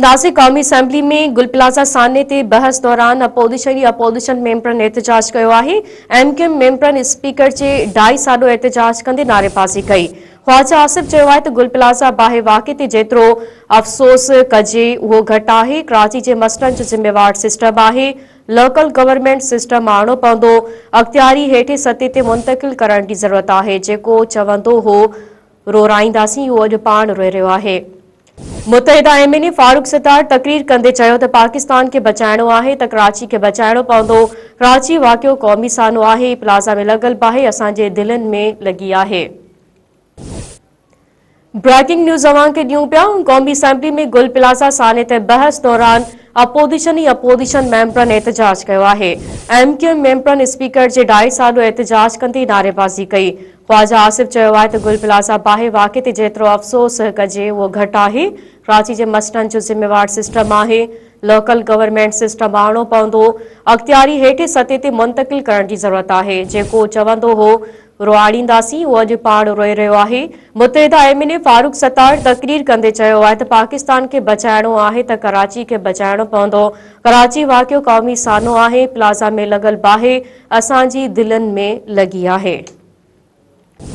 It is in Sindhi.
ناظر قومي اسيمبلي ۾ گل پلازا سانحي تي بحث دوران اپوزيشن ئي اپوزيشن ميمبرن احتجاج ڪيو آهي، ايم ڪيو ايم ميمبرن اسپيڪر جي ڊائس آڏو احتجاج ڪندي نعريبازي ڪئي. خواجه آصف چيو آهي ته گل پلازا باهه واقعي تي جيترو افسوس ڪجي اهو گهٽ آهي، ڪراچي جي مسئلن جو ذميوار سسٽم آهي، لوڪل گورنمينٽ سسٽم آڻڻو پوندو، اختياري هيٺين سطح تي منتقل ڪرڻ جي ضرورت آهي، جيڪو چوندو هو رورائينداسين اهو اڄ پاڻ روئي رهيو آهي. متحده M N A Farooq Sattar تقرير ڪندي چيو ته پاڪستان کي بچائڻو آهي ته ڪراچي کي بچائڻو پوندو، ڪراچي واقعو قومي سانحو آهي، پلازا ۾ لڳل باهه اسان جي دلين ۾ لڳي آهي. بريڪنگ نيوز اوهان کي ڏيون پيا، قومي اسيمبلي ۾ گل پلازا سانحي تي بحث دوران اپوزيشن ئي اپوزيشن ميمبرن احتجاج ڪيو آهي، ايم ڪيو ايم ميمبرن اسپيڪر جي ڊائس آڏو احتجاج ڪندي نعريبازي ڪئي، خواجه آصف چيو آهي ته گل پلازا باهه واقعي تي جيترو افسوس ڪجي اهو گهٽ آهي، ڪراچي جي مسئلن جو ذميوار سسٽم آهي، لوڪل گورنمينٽ سسٽم آڻڻو پوندو، اختياري هيٺين سطح تي منتقل ڪرڻ جي ضرورت آهي، جيڪو چوندو هو روئاڙينداسين اهو اڄ پاڻ روئي رهيو آهي. متحده M N A Farooq Sattar تقرير ڪندي چيو آهي ته پاڪستان کي بچائڻو آهي ته ڪراچي کي بچائڻو پوندو، ڪراچي واقعو قومي سانحو آهي، پلازا ۾ لڳل باهه اسان جي دلين ۾ لڳي آهي.